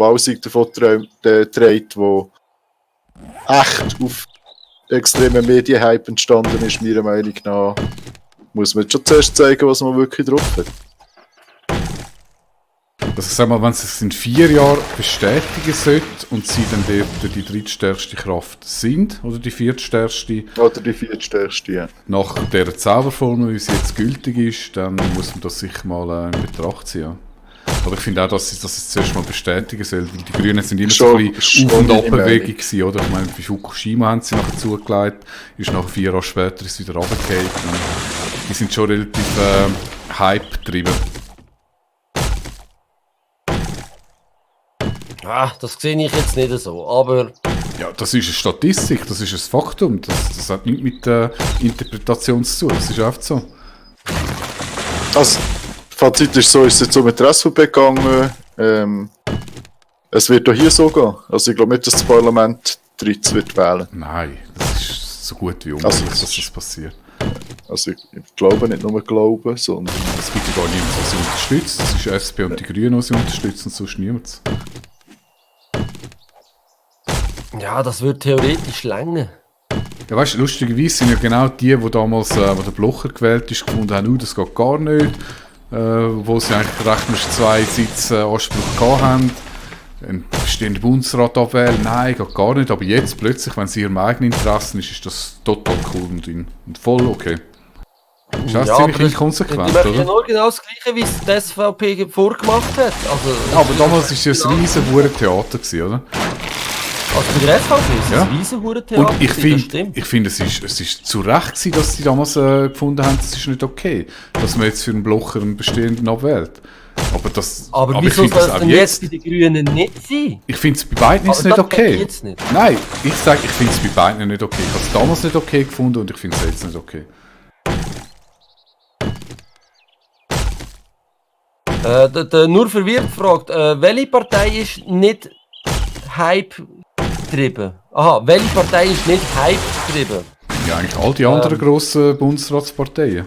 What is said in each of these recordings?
Wahlsieg davon trägt, der echt auf extremen Medienhype entstanden ist, meiner Meinung nach, muss man jetzt schon zuerst zeigen, was man wirklich drauf hat. Also sag mal, wenn sie es in 4 Jahren bestätigen sollte und sie dann dort die drittstärkste Kraft sind, oder die viertstärkste. Oder die viertstärkste, ja. Nach der Zauberformel, wie sie jetzt gültig ist, dann muss man das sicher mal in Betracht ziehen. Ja. Aber ich finde auch, dass sie das zuerst mal bestätigen soll, weil die Grünen sind immer so ein bisschen Auf- und Abbewegung gewesen, oder? Ich meine, bei Fukushima haben sie nachher zugelegt, ist nachher 4 Jahre später ist es wieder runtergefallen. Die sind schon relativ Hype-getrieben. Das sehe ich jetzt nicht so, aber... Ja, das ist eine Statistik, das ist ein Faktum. Das hat nichts mit Interpretation zu tun, das ist einfach so. Also, Fazit ist so, ist es jetzt so mit der SVP gegangen. Es wird auch hier so gehen. Also ich glaube nicht, dass das Parlament Dritz wird wählen. Nein, das ist so gut wie unmöglich, dass das passiert. Also ich glaube nicht nur glauben, sondern... Es gibt ja gar niemanden, der sie unterstützt. Das ist SP und die Grünen, die sie unterstützen, sonst niemand. Ja, das würde theoretisch länger. Ja, weißt du, lustigerweise sind ja genau die damals, wo der Blocher gewählt ist, gefunden haben, das geht gar nicht. Wo sie eigentlich rechnerisch 2 Sitze Anspruch gehabt haben. Einen bestehenden Bundesrat abwählen, nein, geht gar nicht. Aber jetzt plötzlich, wenn sie ihrem eigenen Interessen ist das total cool und voll okay. Ist das ziemlich inkonsequent, oder? oder? Ja, nur genau das Gleiche, wie es die SVP vorgemacht hat. Also, ja, aber damals war es ein riesen Theater, oder? Also bei der SVP ist es ein riesen Theater. Und ich finde, es ist zu Recht gewesen, dass sie damals gefunden haben, das ist nicht okay, dass man jetzt für einen Blocher einen bestehenden abwählt. Aber wieso soll es denn jetzt bei den Grünen nicht sein? Ich finde es bei beiden nicht okay. Jetzt nicht. Nein, ich sage, ich finde es bei beiden nicht okay. Ich habe es damals nicht okay gefunden und ich finde es jetzt nicht okay. Der nur verwirrt fragt, welche Partei ist nicht Hype-getrieben? Aha, welche Partei ist nicht Hype-getrieben? Ja, eigentlich all die anderen grossen Bundesratsparteien.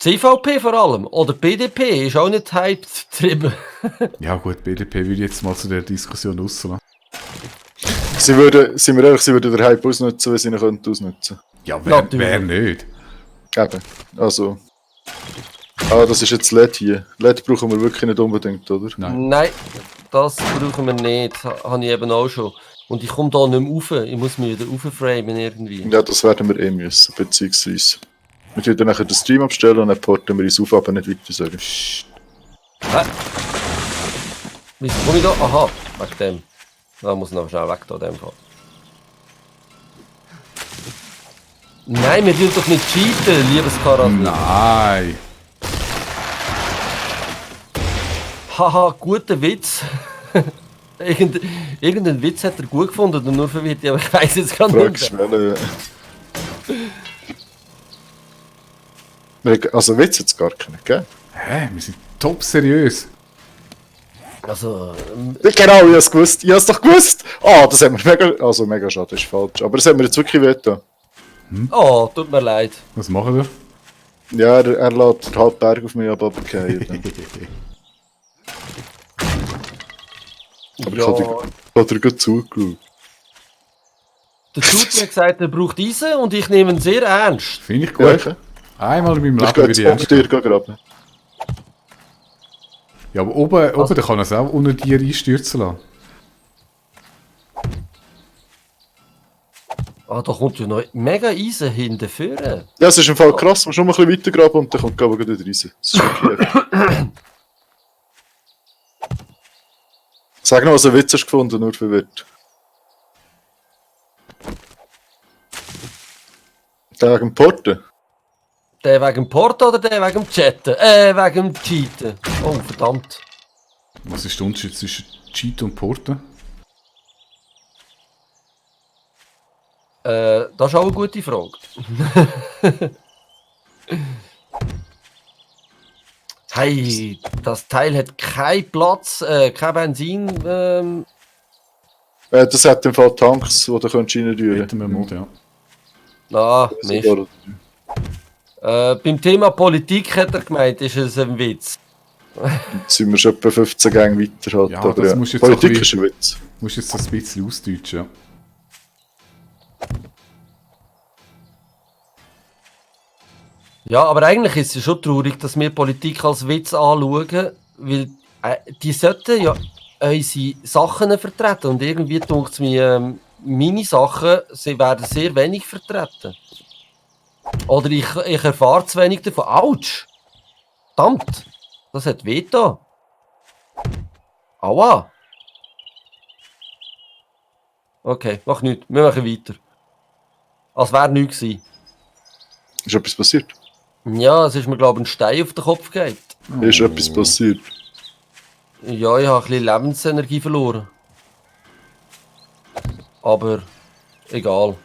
CVP vor allem, oder BDP ist auch nicht Hype-getrieben. Ja gut, BDP würde ich jetzt mal zu der Diskussion rauslassen. Sind wir ehrlich, sie würden den Hype ausnutzen, wenn sie ihn ausnutzen könnten. Ja, wer nicht? Eben, also... das ist jetzt LED hier. LED brauchen wir wirklich nicht unbedingt, oder? Nein, das brauchen wir nicht. Habe ich eben auch schon. Und ich komme da nicht mehr rauf. Ich muss mich wieder raufframen irgendwie. Ja, das werden wir müssen, beziehungsweise... Wir werden nachher den Stream abstellen und dann porten wir uns auf, aber nicht weiter sagen. Hä? Wieso komme ich da? Aha, wegen dem. Da muss ich noch schnell weg da, in dem Fall. Nein, wir dürfen doch nicht cheaten, liebes Karat. Nein. Haha, guter Witz. Irgendeinen Witz hat er gut gefunden und nur verwirrt, aber ich weiß jetzt gar nicht. Also Witz jetzt gar keinen, gell? Hä? Wir sind top seriös. Also... Genau, ich hab's gewusst. Ich hab's doch gewusst! Das haben wir mega... Also mega schade, das ist falsch. Aber das haben wir jetzt wirklich wehgetan. Oh, tut mir leid. Was machen wir? Ja, er lässt den halben Berg auf mich runterfallen. Aber Ja. ich habe dir gut zugeschaut. Der Tut mir gesagt, er braucht Eisen und ich nehme ihn sehr ernst. Finde ich gut. Ja, okay. Einmal in meinem Ich Leben gehe wieder jetzt dir graben. Ja, aber oben da kann er es auch unter dir einstürzen lassen. Da kommt ja noch mega Eisen hinten vorne. Ja, es ist im Fall krass. Man muss schon mal ein bisschen weiter graben und dann kommt Gabel wieder rein. Das ist wirklich Sag noch, was ein Witz hast gefunden, nur verwirrt. Der wegen Porten? Der wegen Porto oder der wegen Chatten? Wegen Cheaten. Oh, verdammt. Was ist der Unterschied zwischen Cheat und Porten? Das ist auch eine gute Frage. Hey, das Teil hat keinen Platz, kein Benzin. Das hat im Fall Tanks, die du reinrühren Hätten wir Mod, ja. Mist. Beim Thema Politik hat er gemeint, ist es ein Witz. Jetzt sind wir schon etwa 15 Gänge weiter halt. Ja, aber das ja. musst du jetzt Politik auch ein ist ein Witz. Du musst jetzt das ein bisschen ausdeutschen, ja. Ja, aber eigentlich ist es schon traurig, dass wir Politik als Witz anschauen, weil die sollten ja unsere Sachen vertreten und irgendwie denkt es mir, meine Sachen sie werden sehr wenig vertreten. Oder ich erfahre zu wenig davon. Autsch! Verdammt! Das hat weh da. Aua! Okay, mach nichts. Wir machen weiter. Als wäre nichts gewesen. Ist etwas passiert? Ja, es ist mir, glaube ich, ein Stein auf den Kopf gegeben. Ist etwas passiert? Ja, ich habe ein bisschen Lebensenergie verloren. Aber egal.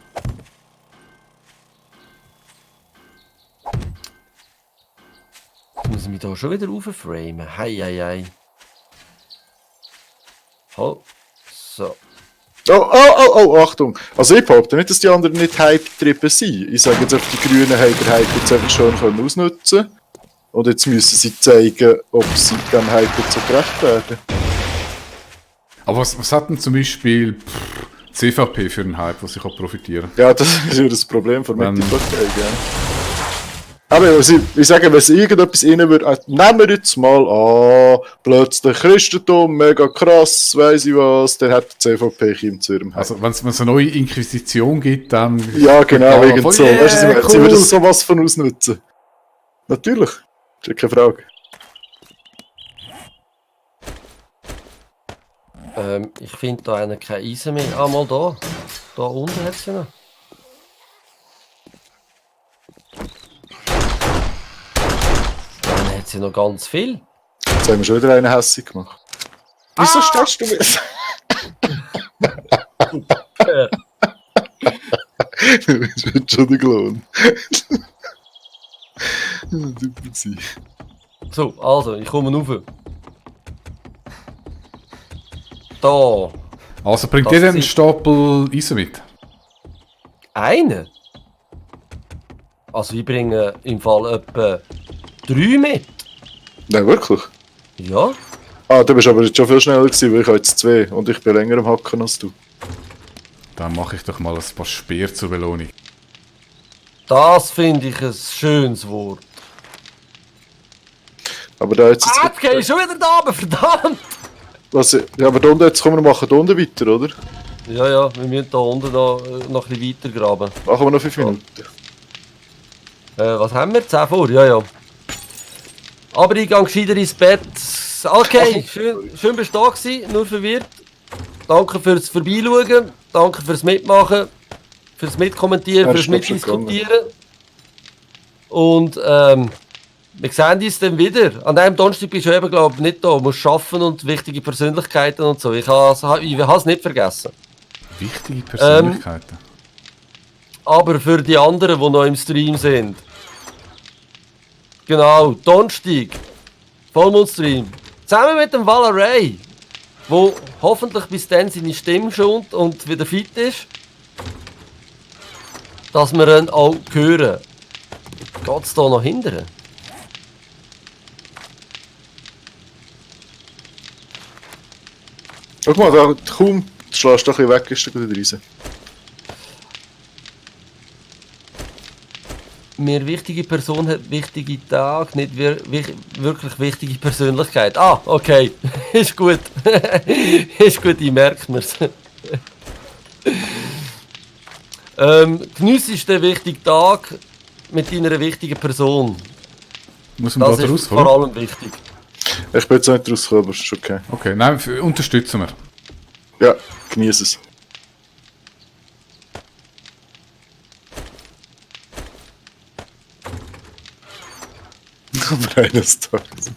Jetzt muss ich mich da schon wieder raufframen. Hei, hei, hei. Oh, so. Oh, Achtung! Also ich behaupte nicht, dass die anderen nicht hype-getrieben sind. Ich sage jetzt einfach, die Grünen haben den Hype jetzt einfach schon ausnutzen können. Und jetzt müssen sie zeigen, ob sie dem Hype jetzt so gerecht werden. Aber was hat denn zum Beispiel die CVP für einen Hype, was ich auch profitieren? Ja, das ist ja das Problem von Wenn- Mitte-Partei, ja. Aber ich sage, wenn es irgendetwas rein würde, nehmen wir jetzt mal an, plötzlich Christentum, mega krass, weiss ich was, dann hat die CVP Kim zu ihrem Hype. Also wenn es eine neue Inquisition gibt, dann... Ja, genau, Ja, irgend voll, so. Weißt du, was ich meine? cool. Sie würden sowas von ausnutzen. Natürlich. Das ist ja keine Frage. Ich finde da einen kein Eisen mehr. Ah, mal da. Da unten hat es ja noch. Dann hat sie noch ganz viel. Jetzt haben wir schon wieder einen hässig gemacht. Wieso stellst du mir... Das wird schon der Lohn. Super gewesen. So, also, ich komme rauf. Da. Also bringt Das jeder einen sind- Stapel Eisen mit? Einen? Also, ich bringe im Fall etwa 3 mit. Nein, wirklich? Ja. Ah, du bist aber jetzt schon viel schneller gewesen, weil ich habe jetzt 2 und ich bin länger am Hacken als du. Dann mache ich doch mal ein paar Speer zur Belohnung. Das finde ich ein schönes Wort. Aber da jetzt... Ah, jetzt gehe ich schon wieder da, aber verdammt! Ja, aber da unten, jetzt kommen wir machen da unten weiter, oder? Ja, ja, wir müssen da unten noch ein bisschen weiter graben. Machen wir noch 5 Minuten. Was haben wir? 10 vor? Ja, ja. Aber ich gehe gescheiter ins Bett. Okay, schön bist du da gewesen, nur verwirrt. Danke fürs Vorbeischauen, danke fürs Mitmachen, fürs Mitkommentieren, Ja, fürs ist glaub schon Mitdiskutieren. Und wir sehen uns dann wieder. An diesem Donnerstag bist du eben, glaube ich, nicht da. Du musst arbeiten und wichtige Persönlichkeiten und so. Ich habe es nicht vergessen. Wichtige Persönlichkeiten. Aber für die anderen, die noch im Stream sind. Genau, Donnerstag. Vollmondstream. Zusammen mit dem Valaray, wo hoffentlich bis dann seine Stimme schont und wieder fit ist. Dass wir ihn auch hören. Geht es da noch hinterher? Guck mal, da kaum schlägst du ein bisschen weg, ist der wieder rein. Mir wichtige Person hat wichtige Tage, nicht wirklich wichtige Persönlichkeit. Ah, okay. Ist gut. Ist gut, ich merke mir's. Geniessest den wichtigen Tag mit deiner wichtigen Person. Muss man Das da ist rauskommen? vor allem wichtig. Ich bin jetzt nicht rausgekommen, aber ist okay. Okay, nein, unterstützen wir. Ja, genieße es. Aber eines Tages.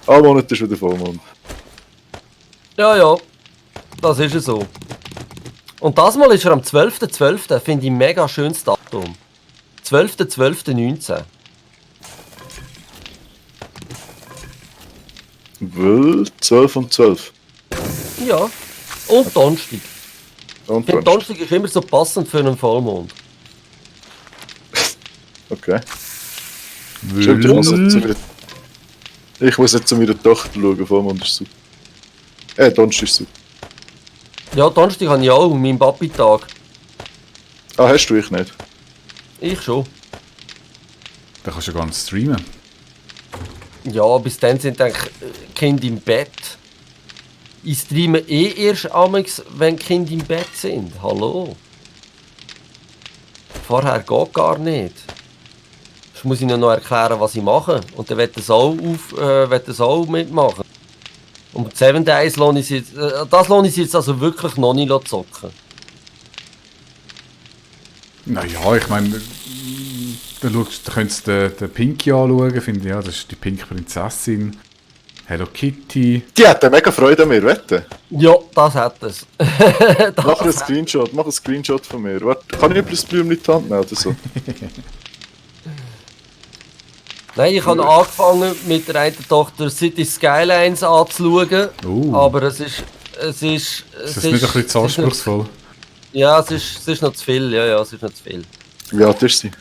Ein Monat ist wieder Vollmond. Ja, ja. Das ist es so. Und das Mal ist er am 12.12. Finde ich ein mega schönes Datum. 12.12.19. Weil 12 und 12. Ja. Und Donnerstag. Und Ich finde, Donnerstag ist immer so passend für einen Vollmond. Okay. Stimmt, ich muss jetzt wieder Ich muss jetzt zu meiner Tochter schauen, vor allem ist super. Donnerstag ist super. Ja, Donnerstag habe ich auch, meinen Papi-Tag. Ah, hast du ich nicht? Ich schon. Da kannst du ja gar nicht streamen. Ja, bis dann sind eigentlich Kinder im Bett. Ich streame erst amigs, wenn die Kinder im Bett sind. Hallo? Vorher geht gar nicht. Jetzt muss ich ihnen noch erklären, was ich mache. Und dann wird das auch mitmachen. Und 7 Days lohne ich jetzt, das lohne ich jetzt also wirklich noch nicht zocken. Naja, ich meine, da könntest du den Pinky anschauen, finde ich, ja, das ist die Pink Prinzessin. Hello Kitty. Die hat mega Freude an mir, wette. Ja, das hat es. Mach einen Screenshot von mir. Warte, kann ich das Blümchen in die Hand nehmen oder so? Nein, ich habe angefangen mit der einen Tochter City Skylines anzuschauen, aber es ist Ist das nicht ein bisschen zu anspruchsvoll? Ja, es ist noch zu viel, ja, es ist noch zu viel. Wie alt ist sie?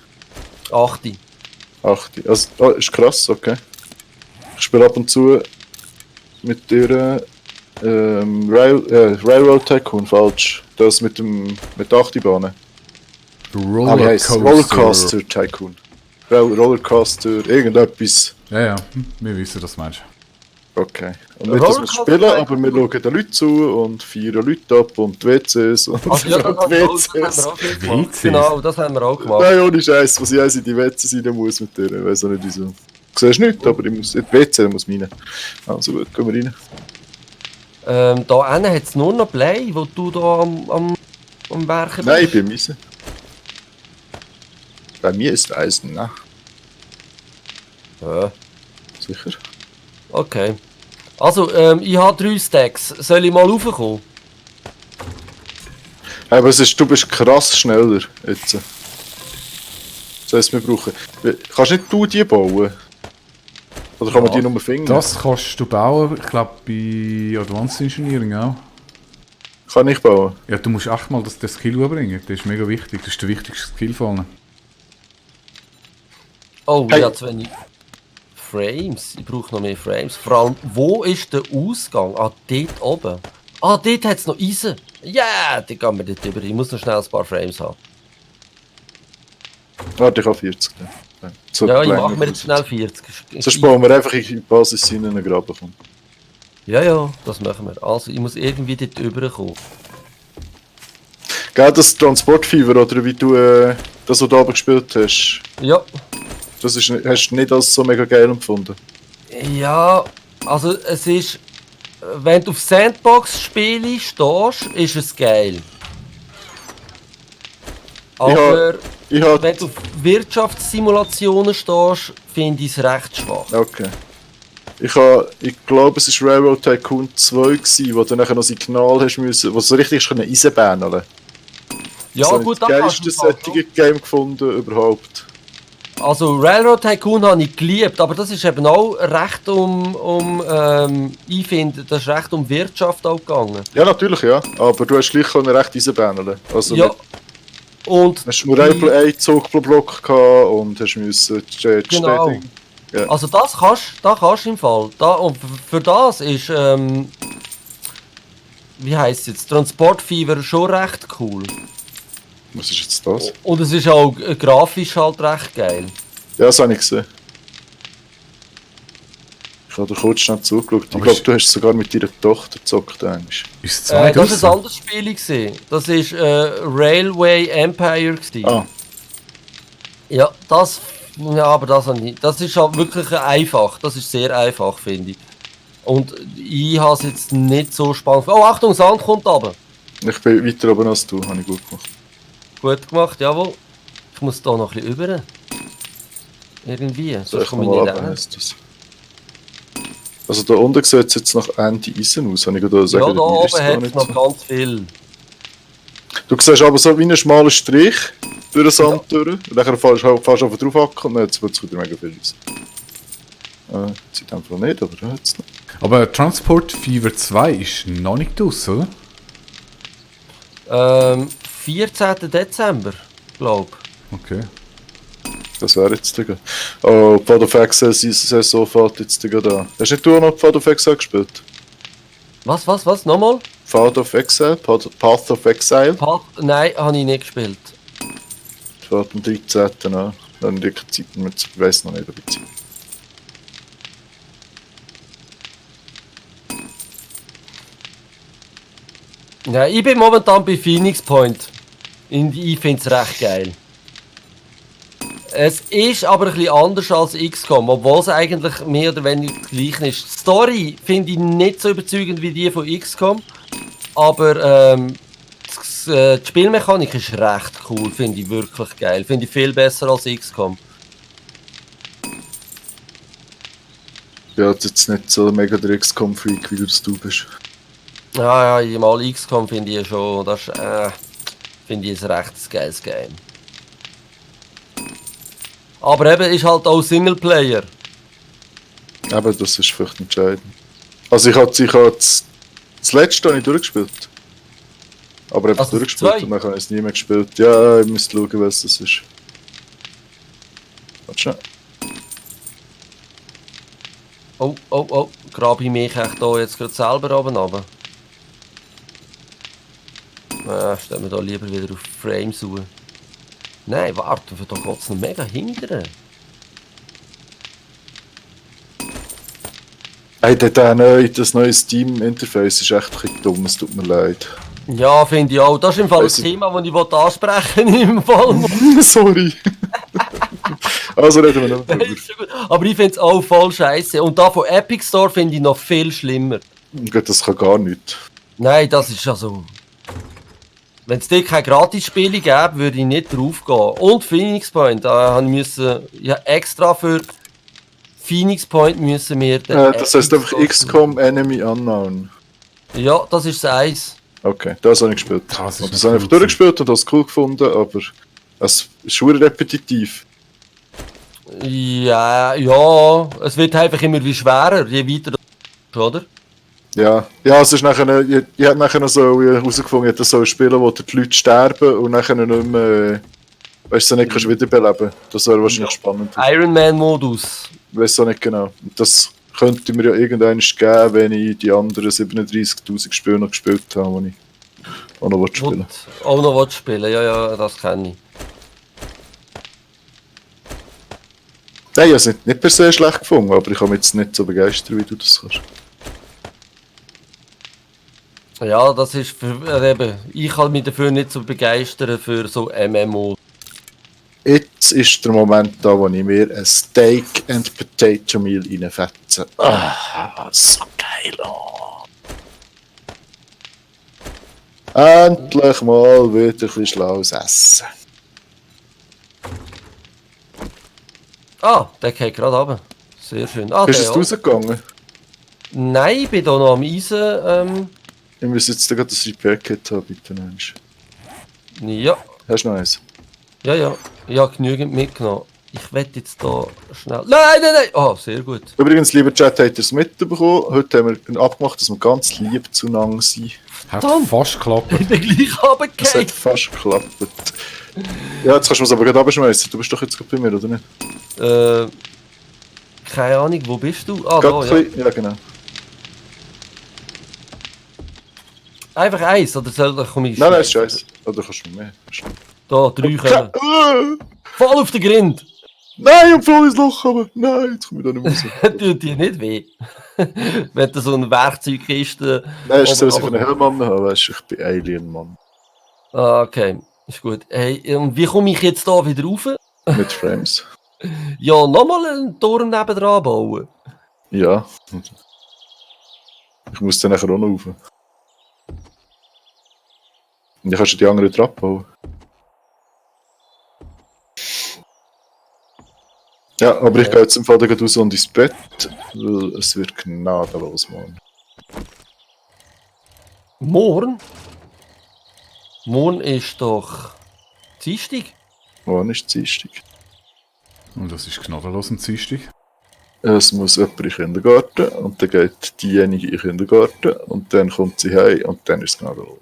8. 8. Also, ist krass, okay. Ich spiele ab und zu mit der Railroad Tycoon, falsch. Das mit der Achterbahnen. Rollercoaster Tycoon. Rollercoaster, irgendetwas. Ja, wir wissen, was du meinst. Okay. Und nicht, dass wir spielen, aber wir schauen den Leuten zu und feiern Leute ab und die WCs und Ach, ja, und WCs. WCs? Genau, das haben wir auch gemacht. Nein, ohne Scheiß, was ich in die WCs rein muss mit dir. Ich weiß auch nicht wieso. Du siehst nichts, aber ich muss, in die WC muss rein. Also gut, gehen wir rein. Da hinten hat es nur noch Play, wo du da am Werken bist. Nein, ich bin Miese. Bei mir ist Eisen, ne? Ja, Sicher. okay. Also, ich habe 3 Stacks. Soll ich mal raufkommen? Aber du bist krass schneller jetzt. Das heisst, wir brauchen... Kannst nicht du die bauen? Oder kann man die nur finden? Das kannst du bauen, ich glaube bei Advanced Engineering auch. Kann ich bauen? Ja, du musst echt mal den Skill überbringen, das ist mega wichtig, das ist der wichtigste Skill von allen. Oh, Hey. ich habe zu wenig Frames. Ich brauche noch mehr Frames. Vor allem, wo ist der Ausgang? Ah, dort oben. Ah, dort hat es noch Eisen. Ja, yeah, die gehen wir dort über. Ich muss noch schnell ein paar Frames haben. Warte, ich habe 40. So Ja, ich klein mache mir wie jetzt schnell 40. Sonst bauen wir einfach in die Basis in einen Graben. Kommen. Ja, das machen wir. Also, ich muss irgendwie dort rüberkommen. Gell, das Transportfever, oder wie du das, was du oben gespielt hast, Ja. das ist, hast du nicht als so mega geil empfunden? Ja, also es ist... Wenn du auf Sandbox-Spiele stehst, ist es geil. Aber wenn du auf Wirtschaftssimulationen stehst, finde ich es recht schwach. Okay. Ich glaube, es war Railroad Tycoon 2 gewesen, wo du nachher noch Signal hast müssen, wo du so richtig Eisenbahnen können. Ja, Das gut, das das geilste Setting-Game gefunden überhaupt. Also Railroad Tycoon habe ich geliebt, aber das ist eben auch recht ich finde, das ist recht um Wirtschaft auch gegangen. Ja, natürlich, ja. Aber du hast gleich recht Eisenbahnen. Also Ja. Und hast nur einen Zug pro Block gehabt und hast müssen genau. Ja. Also das kannst du im Fall. Und für das ist, wie heisst es jetzt, Transportfever schon recht cool. Was ist jetzt das? Und es ist auch grafisch halt recht geil. Ja, das habe ich gesehen. Ich habe dir kurz schnell zugeschaut. Ich Aber glaube, du hast sogar mit deiner Tochter gezockt. Ist es zwei Das war ein anderes Spiel. Das war Railway Empire. Ah, Ja, aber das habe ich. Das ist halt wirklich einfach. Das ist sehr einfach, finde ich. Und ich habe es jetzt nicht so spannend. Oh, Achtung, Sand kommt runter. ich bin weiter oben als du, habe ich gut gemacht. Gut gemacht, jawohl. Ich muss da noch ein bisschen über. Irgendwie, Soll sonst ich komme ich mal nicht ab, rein. heisst das? Also da unten sieht es jetzt nach Ende Eisen aus, habe ich gerade sagen. Ja, da Mir ist oben gar hat es nicht noch so. ganz viel. Du siehst aber so wie einen schmalen Strich durch den Sand durch. Und dann fährst du einfach drauf hacken und jetzt wird es wieder mega viel raus. Jetzt in dem Fall nicht, aber da hat es noch. Aber Transport Fever 2 ist noch nicht aus, oder? 14. Dezember, glaube ich. Okay. Das wäre jetzt der. Oh, Path of Exile, Saison fährt jetzt der da. Hast nicht du auch noch Path of Exile gespielt? Was? Nochmal? Path of Exile? Path of Exile? Nein, habe ich nicht gespielt. Fährt am 13. an. Dann die Zeit mit, ich weiss noch nicht, ob ich Zeit. Ja, ich bin momentan bei Phoenix Point. Und ich finde es recht geil. Es ist aber ein bisschen anders als XCOM, obwohl es eigentlich mehr oder weniger gleich ist. Die Story finde ich nicht so überzeugend wie die von XCOM, aber die Spielmechanik ist recht cool, finde ich wirklich geil. Finde ich viel besser als XCOM. Ja, jetzt nicht so mega der XCOM-Freak, wie du bist. Ja, mal XCOM finde ich schon, das finde ich ein recht geiles Game. Aber eben ist halt auch Singleplayer. Aber das ist vielleicht entscheidend. Also ich habe das letzte habe ich durchgespielt. Aber einfach Also das durchgespielt zwei? und dann habe ich es nie mehr gespielt. Ja, ich müsste schauen, was das ist. Warte schnell. Oh, grabe ich mich echt hier jetzt gerade selber oben runter. Stellen wir da lieber wieder auf Frame suchen. Nein, warte, da geht es noch mega hindern. Hey, das neue Steam-Interface ist echt ein bisschen dumm, es tut mir leid. Ja, finde ich auch. Das ist im Fall ein Also- Thema, das ich ansprechen will, im Fall. Sorry. Also reden wir noch Das drüber. ist schon gut. Aber ich finde es auch voll scheiße. Und da von Epic Store finde ich noch viel schlimmer. Gut, das kann gar nicht. Nein, das ist also... Wenn es dort keine Gratisspiele gäbe, würde ich nicht drauf gehen. Und Phoenix Point, da musste ja extra für Phoenix Point müssen wir... den Das heisst Epic einfach Store XCOM Enemy Unknown. suchen. Ja, das ist das Eins. Okay, das habe ich gespielt. Das ist Und das nicht habe ich einfach cool durchgespielt und habe es cool gefunden, aber es ist schon repetitiv. Ja, es wird einfach immer wie schwerer, je weiter du, oder? Ja, es ist nachher, ich habe nachher noch so herausgefunden, dass so ein Spiel, wo die Leute sterben und nachher nicht mehr, weißt du, nicht kannst wiederbeleben. Das wäre wahrscheinlich spannend. Iron Man Modus. Ich weiß auch nicht genau. Und das könnte mir ja irgendwann geben, wenn ich die anderen 37.000 Spiele noch gespielt habe, die ich auch noch spielen will. Auch noch spielen, ja, das kenne ich. Nein, ich habe es nicht per se schlecht gefunden, aber ich kann mich jetzt nicht so begeistern, wie du das kannst. Ja, das ist eben, ich kann mich dafür nicht so begeistern für so MMO. Jetzt ist der Moment da, wo ich mir ein Steak and Potato Meal reinfetze. Ah, so geil. Oh. Endlich mal wieder ein bisschen schlaues Essen. Ah, der geht gerade runter. Sehr schön. Ah, Bist du der jetzt rausgegangen? Nein, ich bin hier noch am Eisen. Ich muss jetzt gerade das Repair-Kit haben, bitte. Mensch. Ja, Hast du noch eins? ja. Ich habe genügend mitgenommen. Ich werde jetzt hier schnell... Nein! Ah, sehr gut. Übrigens, lieber Chat, habt ihr es mitbekommen? Heute haben wir abgemacht, dass wir ganz lieb zueinander sind. Hat Verdammt. fast geklappt. Ich bin gleich Das hat runtergefallen. fast geklappt. Ja, jetzt kannst du es aber gerade abschmeißen. Du bist doch jetzt gerade bei mir, oder nicht? Keine Ahnung, wo bist du? Ah, Gerade da, ein ja. bisschen, ja genau. Einfach eins, oder komme ich... Nein, ist scheiße. Oder kannst du mehr? Da, 3 kommen. Voll auf den Grind! Nein, und voll ins Loch, aber nein, jetzt komme ich da nicht mehr raus. Tut dir nicht weh. Wenn du so eine Werkzeugkiste... Nein, ist so, dass ich aber- einen Helm habe, weißt du, ich bin Alien, Mann. Ah, okay. Ist gut. Hey, und wie komme ich jetzt da wieder rauf? Mit Frames. Ja, nochmal einen Turm nebendran bauen. Ja. Ich muss dann nachher auch noch rauf. Und dann kannst du die anderen Trappe bauen. Ja, aber ich gehe jetzt im Fall gleich raus und ins Bett, weil es wird gnadenlos, Mann. Morgen? Morgen ist doch Dienstag. Wann ist Dienstag? Und das ist gnadenlos am Dienstag. Es muss jemand in den Kindergarten und dann geht diejenige in den Kindergarten und dann kommt sie heim und dann ist es gnadenlos.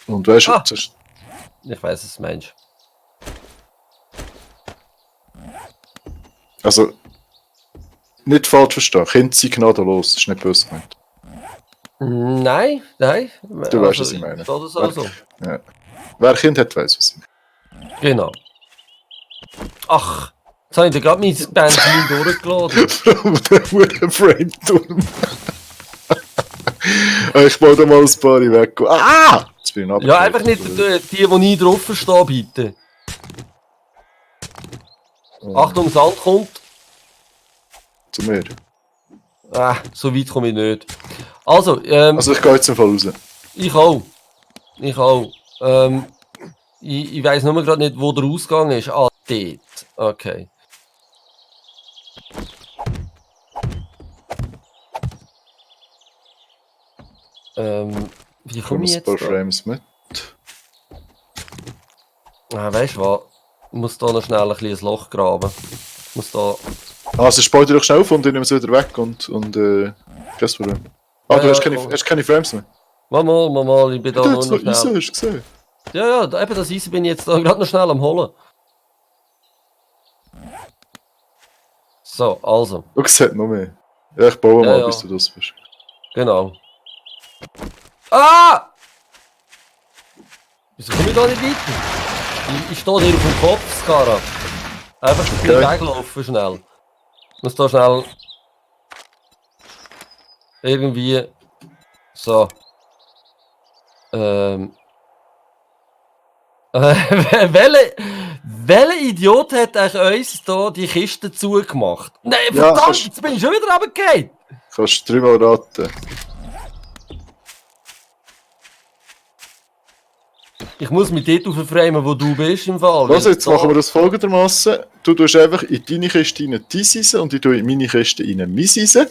Und weißt du, Ah. das ist Ich weiss es, Mensch. Also, nicht falsch verstehen. Kinder sind gnadenlos, das ist nicht böse gemeint. Nein. Du weißt, was ich meine. Oder so. Ja. Wer Kind hat, weiß, was ich meine. Genau. Ach, jetzt habe ich dir gerade mein Benzin durchgeladen. From der Huren-Frame-Turm. Ich baue da mal ein paar weg. Ah! Jetzt bin ich Ja, einfach nicht die nie drauf verstehen, bitte. Achtung, Sand kommt. Zu mir. So weit komme ich nicht. Also, Also ich gehe jetzt im Fall raus. ich auch. Ich weiss nur gerade nicht, wo der Ausgang ist. Ah, dort. Okay. Wie komme ich ein paar jetzt da? Frames mit. Weißt du was? Ich muss da noch schnell ein bisschen ein Loch graben. Ich muss da... Also spau dir doch schnell auf und dann nehmen wir es wieder weg und kein Problem. Ah, du Ja, hast keine Frames mehr. Mal, ich bin da Du nur hast noch noch Eisen, schnell... hast du gesehen? Ja, eben das Eisen bin ich jetzt da gerade noch schnell am holen. So, also, Du siehst noch mehr. Ja, ich baue mal, Ja. bis du das bist. genau. Ah! Wieso komme ich da nicht weiter? Ich stehe hier auf dem Kopf, Skara. Einfach ein bisschen Okay. weglaufen schnell. Ich muss da schnell... Irgendwie... So. Welcher Idiot hat euch uns da die Kiste zugemacht? Nein, Ja, verdammt, kannst- jetzt bin ich schon wieder runtergefallen. Kannst du dreimal raten. Ich muss mich dort aufframen, wo du bist im Fall. Also, jetzt Da- machen wir das folgendermaßen. Du tust einfach in deine Kiste rein dein Eisen und ich tue in meine Kiste rein mein Eisen.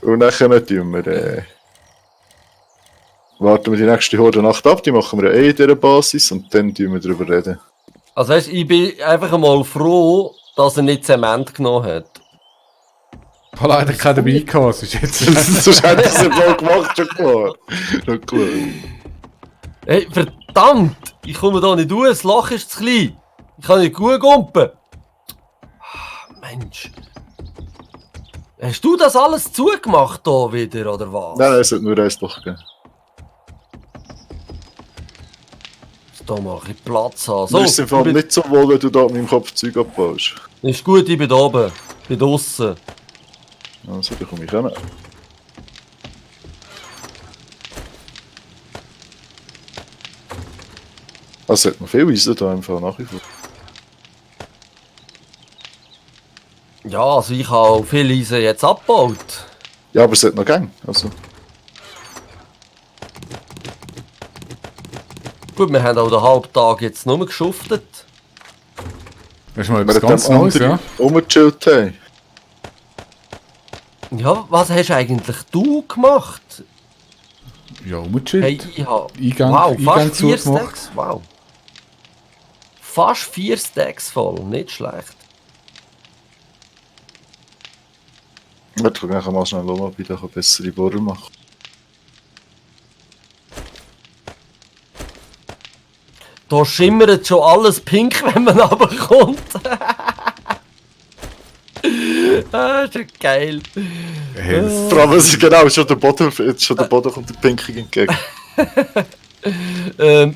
Und dann tun wir... warten wir die nächste Horde Nacht ab, die machen wir ja in dieser Basis und dann tun wir darüber reden. Also weißt, ich bin einfach einmal froh, dass er nicht Zement genommen hat. Ich habe leider keinen dabei gehabt, es ist jetzt... Sonst hätte ich es ja mal gemacht, schon klar. Schon klar. Hey, verdammt! Ich komme da nicht durch, das Loch ist zu klein. Ich kann nicht gut gumpen. Mensch. Hast du das alles zugemacht hier wieder, oder was? Nein, es hat nur ein Loch gegeben. Da mal ein bisschen Platz haben. So, ist im Fall ich bin- nicht so wohl, wenn du da mit meinem Kopf Zeug abbaust. Ist gut, ich bin da oben. Ich bin draussen. Also, da komme ich hin. Also, es hat noch viel Eisen da im Fall nach wie vor. Ja, also ich habe viel Eisen jetzt abgebaut. Ja, aber es hat noch Gang. Also, Gut, wir haben auch den halben Tag jetzt nur geschuftet. Das ist mal wir etwas ganz Neues, ja? rumgechillt haben. Ja, was hast eigentlich du gemacht? Ja, umgechillt. Hey, ich habe... Eingang, Wow, Eingang fast 4 zugemacht. Stacks. Wow. Fast 4 Stacks voll, nicht schlecht. Warte, ich kann mal schnell schauen, ob ich da bessere Bohrer machen. Da schimmert schon alles pink, wenn man runterkommt. Das ist ja geil. Hey, Vor allem, es ist genau, schon der Boden, jetzt schon der Boden kommt der Pinking entgegen.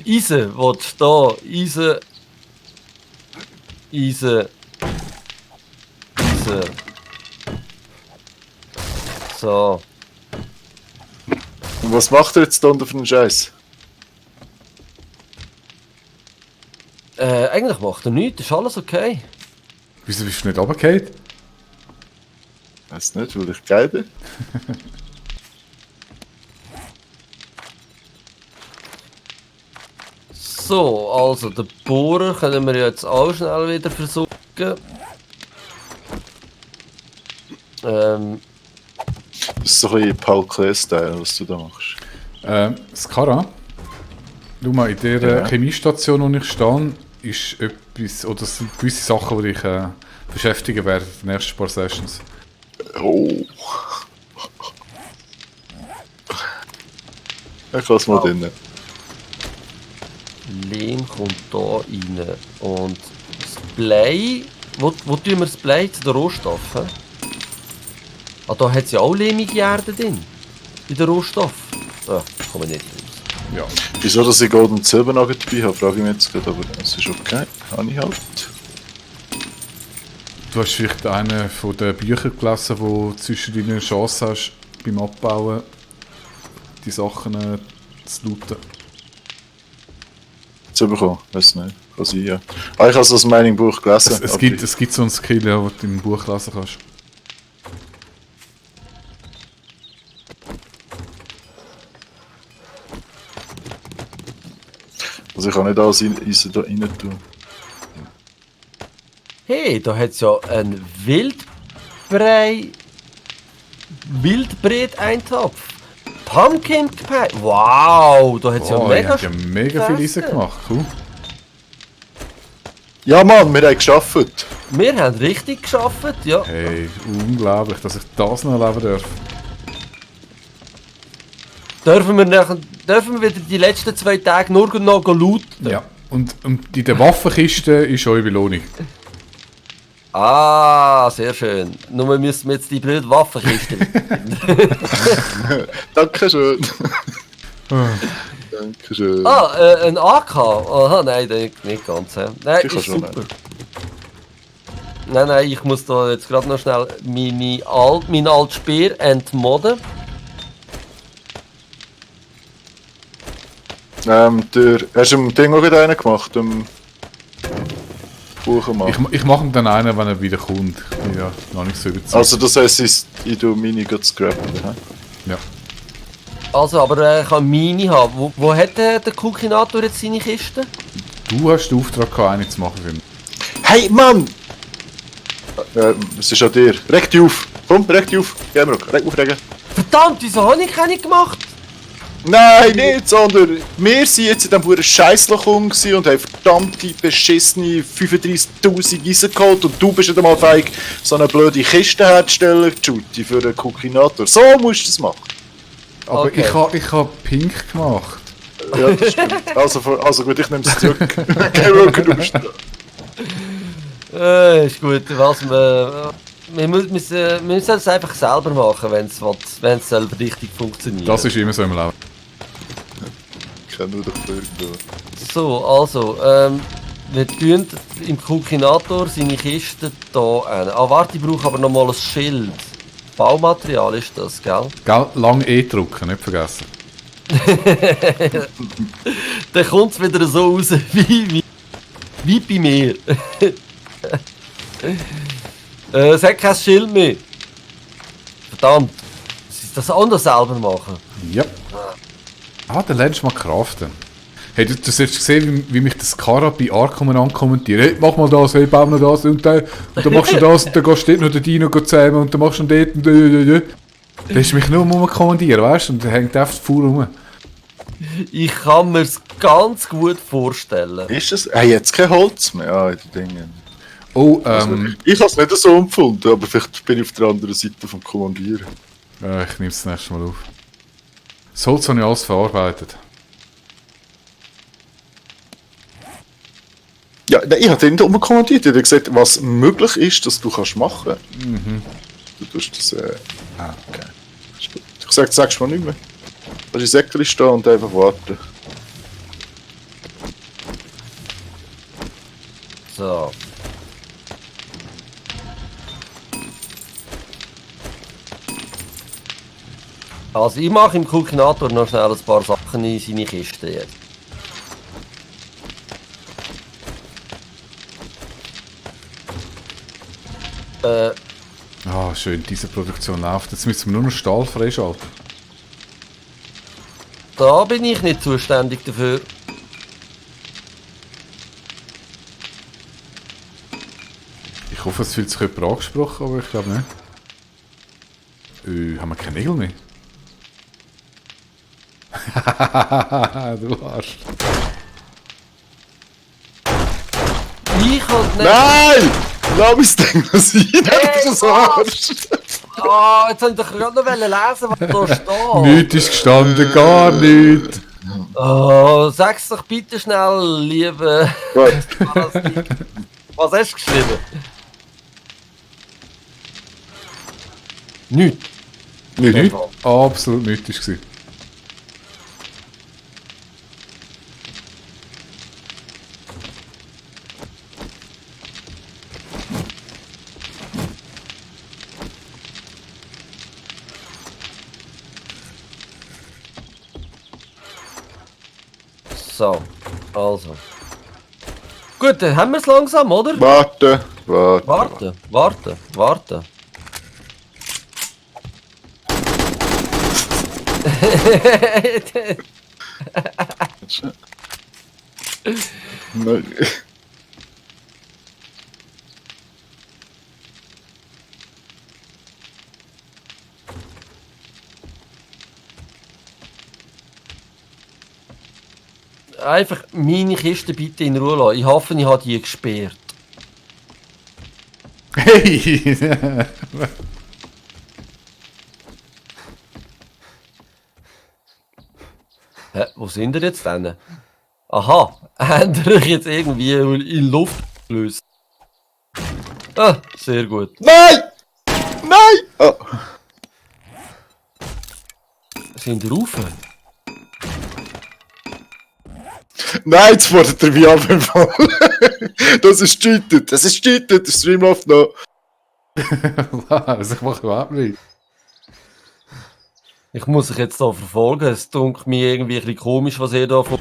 Eisen, willst du da? Eisen. Eisen. Eisen. So. Und was macht er jetzt da unten für einen Scheiß? Eigentlich macht er nichts, ist alles okay. wieso bist du nicht runtergefallen? Weiß nicht, weil ich geil bin. So, also den Bohrer können wir jetzt auch schnell wieder versuchen. Das ist so ein bisschen Paul Klee-Style, was du da machst. Skara, schau mal, in der Ja. Chemiestation, wo ich stehe, ist etwas, oder es sind gewisse Sachen, die dich beschäftigen werden in den nächsten paar Sessions. Oh. Ich lasse mal Oh. drinnen. Lehm kommt da rein und das Blei. Wo tun wir das Blei zu den Rohstoffen? Ah, da hat es ja auch lehmige Erde drin. In den Rohstoffen. Ah, komme ich nicht raus. Ja. Wieso, dass ich Gold und Silber noch dabei habe, frage ich mich jetzt gerade, aber es ist okay. Kann ich halt. Du hast vielleicht einen von den Büchern gelesen, wo zwischen deine Chance hast, beim Abbauen die Sachen zu looten. Zu bekommen, weiß nicht. Kann sein, ja. Ah, ich habe es aus dem Mining-Buch gelesen. Es aber gibt so einen Skill, ja, den du im Buch lesen kannst. Also ich kann nicht alles Eisen da rein tun. Hey, da hat es ja einen Wildbret-Eintopf. Pumpkin Pie. Wow, da hat es ja Oh, mega ich habe ja mega viel Eisen gemacht. Cool. Ja Mann, wir haben geschafft. Wir haben richtig geschafft, ja. Hey, unglaublich, dass ich das noch erleben darf. Dürfen wir wieder die letzten 2 Tage nur noch looten? Ja. Und in der Waffenkiste ist eure Belohnung. Ah, sehr schön. Nur müssen wir jetzt die blöde Waffenkiste. Dankeschön. Dankeschön. Ein AK? Aha, nein, nicht ganz. Nein, Sicher ist schon, super. Nein, ich muss da jetzt gerade noch schnell meinen alten Speer entmodden. Hast du im Ding auch wieder einen gemacht? Im Buchenmann? Ich mache ihm dann einen, wenn er wieder kommt. Ich bin ja noch nicht so überzeugt. Also das heisst, ich tue meine gerade scrappen. Ja. Also, aber er kann meine haben. Wo hat der Kukinator jetzt seine Kiste? Du hast den Auftrag gehabt, eine zu machen für mich. Hey Mann! Es ist an dir. Reg dich auf! Komm, reg dich auf! Geh mir reg auf, regen! Verdammt, wieso habe ich keine gemacht? Nein, nicht, sondern wir sind jetzt in diesem verdammten Scheissloch und haben verdammte, beschissene 35'000 Eisen geholt und du bist nicht einmal fähig, so eine blöde Kiste herzustellen, Judy, für einen Kukinator. So musst du das machen. Aber Okay. ich hab pink gemacht. Ja, das stimmt. Also gut, ich nehme es zurück. Geh wirklich, du bist dran. Ist gut, wir müssen es einfach selber machen, wenn es selber richtig funktioniert. Das ist immer so im Leben. Ich kenne nur den irgendwo. So, also, wir tun im Kukinator seine Kiste hier hin. Ah, warte, ich brauche aber noch mal ein Schild. Baumaterial ist das, gell? Gell? Lang drücken, nicht vergessen. Dann kommt es wieder so raus wie bei mir. Es hat kein Schild mehr. Verdammt. Muss ich das auch noch selber machen? Ja. Ah, dann lernst du mal craften. Hey, du hast gesehen, wie mich das Kara bei Arkham ankommentiert. Hey, mach mal das, hey, bau mal das und dann machst du das und dann gehst du dort noch den Dino zusammen und dann machst du dort und dann hast du mich nur kommandieren, weißt du? Und dann hängt einfach faul rum. Ich kann mir es ganz gut vorstellen. Ist es? Hey, jetzt kein Holz mehr. Ja, in den Dingen. Oh, Ich habe es nicht so empfunden, aber vielleicht bin ich auf der anderen Seite vom Kommandieren. ich nehme es das nächste Mal auf. Das Holz habe ich alles verarbeitet. Ja, nein, ich habe den kommandiert. Ich habe gesagt, was möglich ist, dass du kannst machen. Du tust das. Okay. Ist gut. Ich sage, sagst du mal nicht mehr. Lass die Säckchen stehen und einfach warten. So. Also ich mache im Kukinator noch schnell ein paar Sachen in seine Kiste jetzt. Ah, schön, diese Produktion läuft. Jetzt müssen wir nur noch Stahl freischalten. Da bin ich nicht zuständig dafür. Ich hoffe, es fühlt sich jemand angesprochen, aber ich glaube nicht. Haben wir keine Nägel mehr? Du Arsch. Ich halt nicht. Nein! Lass mich das Ding noch sein! Hey, Das ist so Arsch! Ah, jetzt wollte ich gerade noch lesen, was da steht. Nichts ist gestanden, gar nichts. Oh, sag's doch bitte schnell, liebe. Gut. Was hast du geschrieben? Nichts. Nicht? Absolut nichts war. So, also. Gut, dann haben wir es langsam, oder? Warte. Warten. Nein. Einfach meine Kiste bitte in Ruhe lassen. Ich hoffe, ich habe die gesperrt. Hey! Hä, wo sind ihr jetzt denn? Aha, habt ihr euch jetzt irgendwie in Luft gelöst? Ah, sehr gut. Nein! Nein! Oh. Sind ihr rauf? Nein, jetzt fordert er mich ab im Fall. Das ist cheated. Das ist cheated. Der Stream läuft noch. Was? Ich mache überhaupt nicht. Ich muss euch jetzt hier verfolgen. Es dunkelt mir irgendwie ein bisschen komisch, was ihr da von...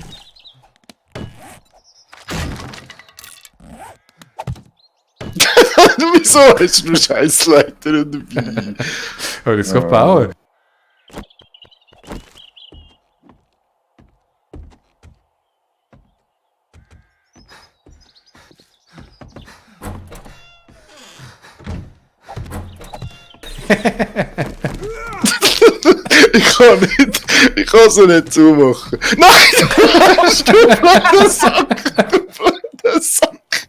Wieso hast du nur Scheißleiter dabei? Hör ich es gerade bauen? Ich kann so nicht zumachen. Nein! Du blöder Sack! Du blöder Sack!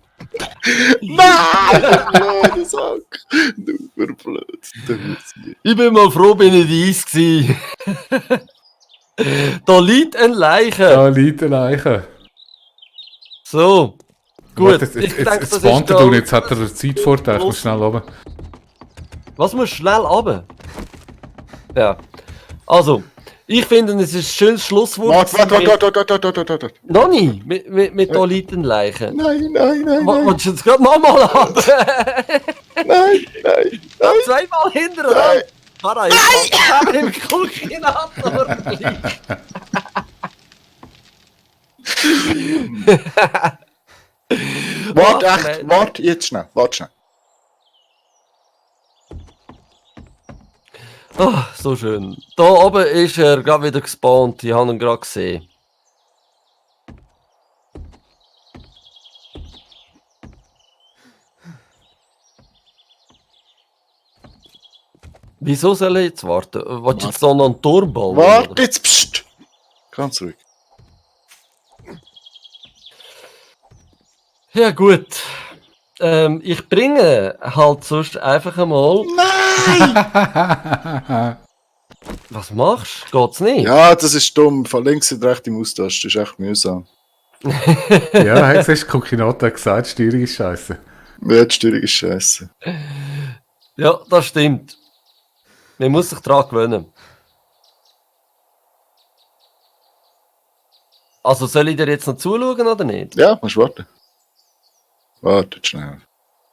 Nein! Du blöder Sack! Du verblöd. Ich bin mal froh, bin ich eins gsi. Da liegt ein Leiche. Ja, Leute Leichen. So. Gut, Warte, ich denke, das ist wandert da... und jetzt hat er einen Zeitvorteil. Ich muss schnell runter. Was muss schnell runter? Ja. Also, ich finde, es ist ein schönes Schlusswort. Warte. Noch nie, mit da liegt ein Leiche. Nein. Wolltest du jetzt gerade nochmal runter? Nein. Zweimal hintereinander. Para, ich kann im Kulminator liegen. Warte, jetzt schnell. Warte schnell. Oh, so schön. Da oben ist er gerade wieder gespawnt. Ich habe ihn gerade gesehen. Wieso soll ich jetzt warten? Willst du jetzt da noch einen Turm bauen? Warte oder? jetzt, pst! Ganz ruhig. Ja gut. Ich bringe halt sonst einfach einmal... Nein! Was machst du? Geht's nicht? Ja, das ist dumm. Von links und rechts im Maustaste. Das ist echt mühsam. Ja, jetzt hast du Kokinata gesagt, Steuerung ist scheiße. Ja, die Steuerung ist scheiße. Ja, das stimmt. Man muss sich daran gewöhnen. Also soll ich dir jetzt noch zuschauen oder nicht? Ja, musst warten. Warte schnell.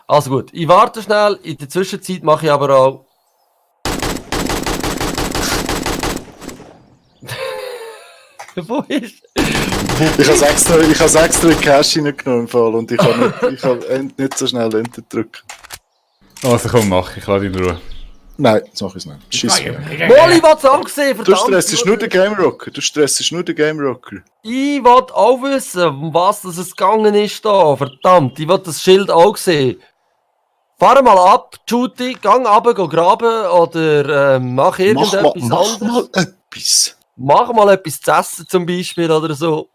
Also gut, ich warte schnell. In der Zwischenzeit mache ich aber auch... Wo ist... Ich habe extra in Cash reingenommen im Fall und ich kann nicht so schnell Enter drücken. Also komm, mach, ich lasse dich in Ruhe. Nein, das mache ich nicht. Scheiße. Molly, was angesehen, Du verdammt! stressest nur den Game Rocker. Ich wollte auch wissen, um was das es gegangen ist da. Verdammt, ich will das Schild auch sehen. Fahr mal ab, Judy, gang runter, geh graben oder mach irgendetwas Mach mal anderes. etwas. Mach mal etwas zu essen zum Beispiel oder so.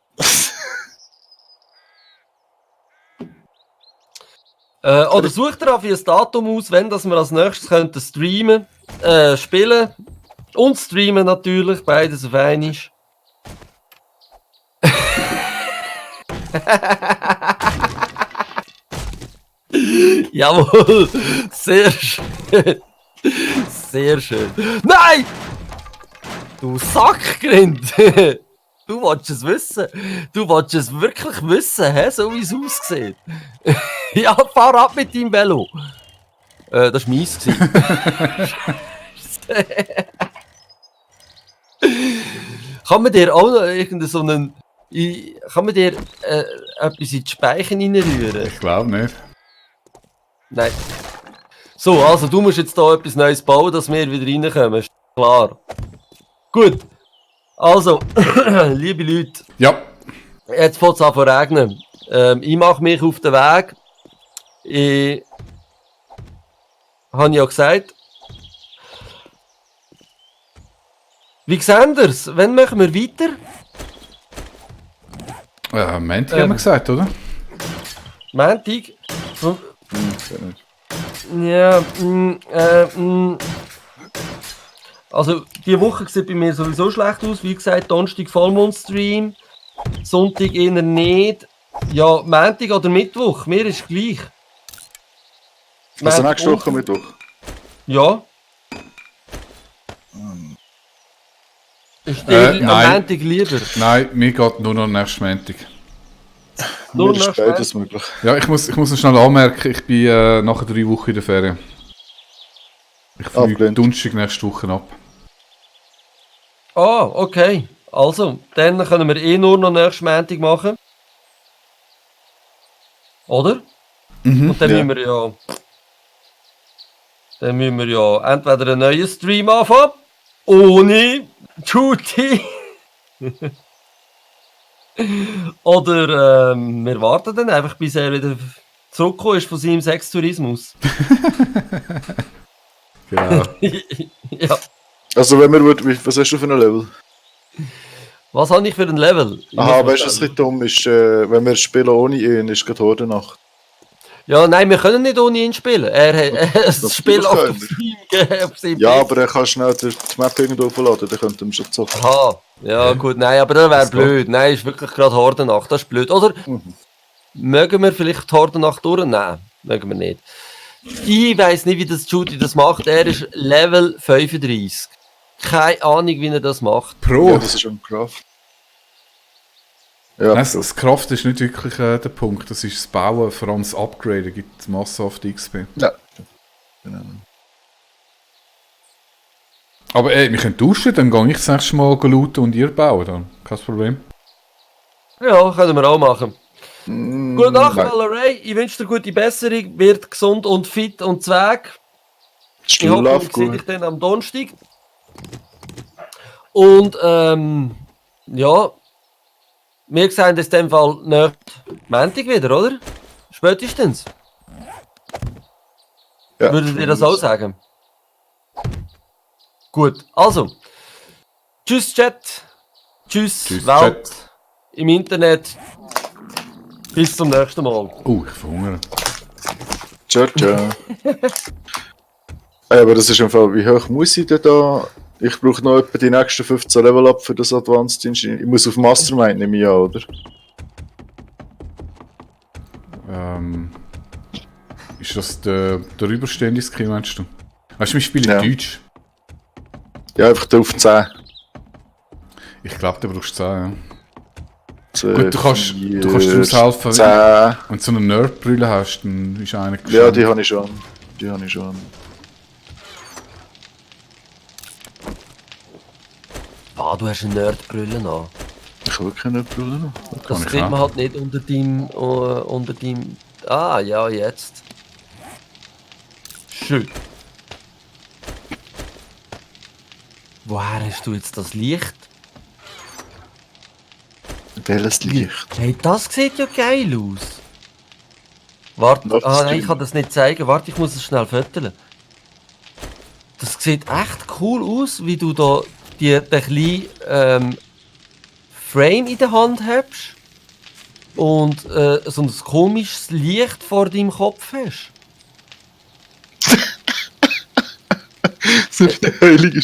Oder such dir auf ein Datum aus, wenn dass wir als nächstes könnten streamen, spielen und streamen natürlich, beides auf einmal. Jawohl, sehr schön. Sehr schön. Nein! Du Sackgrind! Du wolltest es wissen. Du wolltest es wirklich wissen, hä? So wie es aussieht. Ja, fahr ab mit deinem Velo. Das war meins. Kann man dir auch noch irgendeinen so einen... Kann man dir etwas in die Speichen reinrühren? Ich glaube nicht. Nein. So, also du musst jetzt hier etwas Neues bauen, dass wir wieder reinkommen. Ist klar. Gut. Also, liebe Leute, Ja. jetzt fängt es an zu regnen. Ich mache mich auf den Weg. Ich habe ja gesagt. Wie sehen ihr es? Wann machen wir weiter? Montag haben wir gesagt, oder? Montag? Nicht. Ja, also die Woche sieht bei mir sowieso schlecht aus. Wie gesagt, Donnerstag Vollmond-Stream, Sonntag eher nicht. Ja, Montag oder Mittwoch, mir ist gleich. Also Montag nächste Woche und- Mittwoch. Ja. Ist dir am nein. Montag lieber? Nein, mir geht nur noch nächsten Montag. Nur Mir ist noch beides möglich. Ja, ich muss noch schnell anmerken, ich bin nachher 3 Wochen in der Ferien. Ich fliege blöd. Donnerstag nächste Woche ab. Ah, okay. Also, dann können wir eh nur noch nächsten Montag machen. Oder? Und dann ja. müssen wir ja entweder einen neuen Stream anfangen, ohne Duty. Oder wir warten dann einfach, bis er wieder zurückgekommen ist von seinem Sextourismus. Genau. Ja. Also wenn wir, was hast du für ein Level? Was habe ich für ein Level? Ich Aha, muss weißt du, mal was ein bisschen dumm ist, wenn wir spielen ohne ihn, ist gerade Hordenacht. Ja, nein, wir können nicht ohne ihn spielen. Er hat das Spiel auf können wir. seinem Ja, PC. aber er kann schnell die Map irgendwo aufladen, dann könnten wir schon zocken. Aha, ja gut, nein, aber das wäre blöd. Nein, ist wirklich gerade Hordenacht, das ist blöd. Oder mögen wir vielleicht die Hordenacht durch? Nein, mögen wir nicht. Ich weiss nicht, wie das Judy das macht. Er ist Level 35. Keine Ahnung, wie er das macht. Pro! Ja, das ist schon Craft. Ja, Nein, das Kraft ist nicht wirklich der Punkt, das ist das Bauen, vor allem das Upgraden gibt massenhaft XP. ja. Genau. Aber wir können tauschen, dann gehe ich das nächste Mal looten und ihr bauen dann. Kein Problem. Ja, können wir auch machen. Gute Nacht, nein. Valerie. Ich wünsche dir gute Besserung. Wird gesund und fit und zweg. Ich hoffe, Schlaf ich sehe dich gut. dann am Donnerstag. Und ja, wir sehen uns in dem Fall nächsten Montag wieder, oder? Spätestens. Ja. Würdet ihr das auch sagen? Gut, also. Tschüss Chat. Tschüss, Tschüss, Welt. Chat. Im Internet. Bis zum nächsten Mal. Ich verhungere. Ciao, ciao. Ey, aber das ist im Fall, wie hoch muss ich denn da? Ich brauche noch etwa die nächsten 15 Level up für das Advanced Engineering. Ich muss auf Mastermind, nehme ich an, oder? Ist das der überstehende Skill, meinst du? Weißt du, wir spielen Ja. Deutsch. Ja, einfach da auf 10. Ich glaube, du brauchst 10, ja. Gut, du kannst daraus helfen. 10. Wenn du so eine Nerdbrille hast, dann ist einer Ja, die habe ich schon. Die habe ich schon. Ah, du hast eine Nerdbrille an. Ich habe wirklich nicht Brille noch. Das ich sieht auch. man halt nicht unter deinem... Ah, ja, jetzt. Schön. Woher hast du jetzt das Licht? Welches Licht? Hey, das sieht ja geil aus. Warte, Läuft das nein, Stream? ich kann das nicht zeigen. Warte, ich muss es schnell fotografieren. Das sieht echt cool aus, wie du da den kleinen Frame in der Hand hast und so ein komisches Licht vor deinem Kopf hast. So eine heilige